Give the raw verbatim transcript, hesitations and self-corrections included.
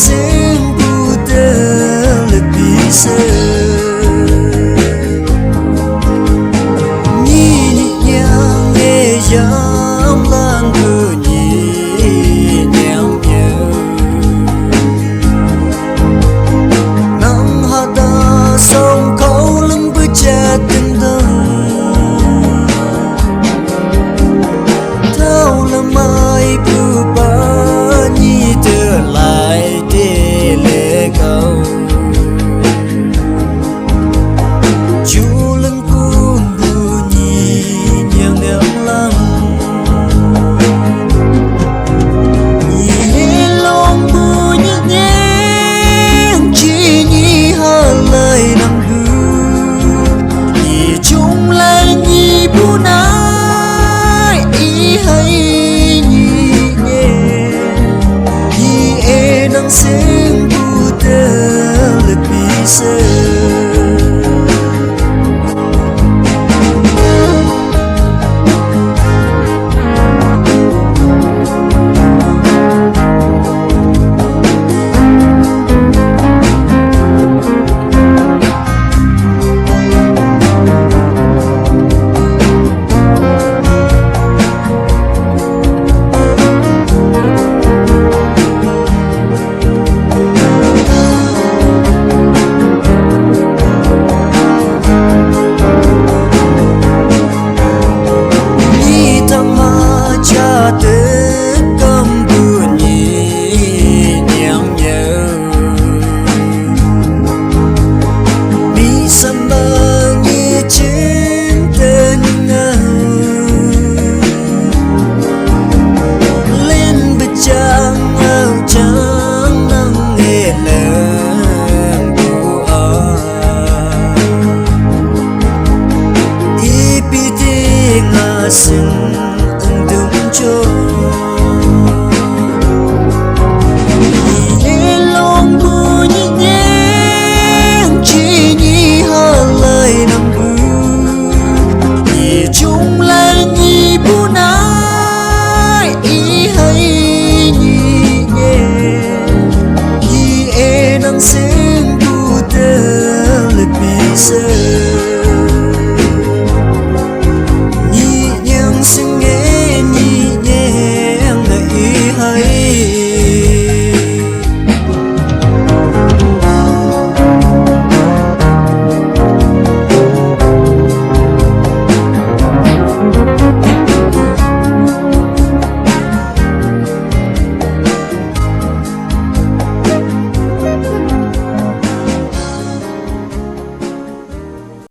seng bu te le pi se. Ni ni yang e yang lang bu ni nyang nyang. Nang ha da song kau lem bu chat ding dong. Tau le mai bu ba ni te lai te le kau. Chu leng kun bu ni nyang nyang lang. Ni long bu ni nyang chi ni ha lai nang bu. Ni chung lai ni bu nai i hai ni nyang. Ni e nang seng bu te le pi se.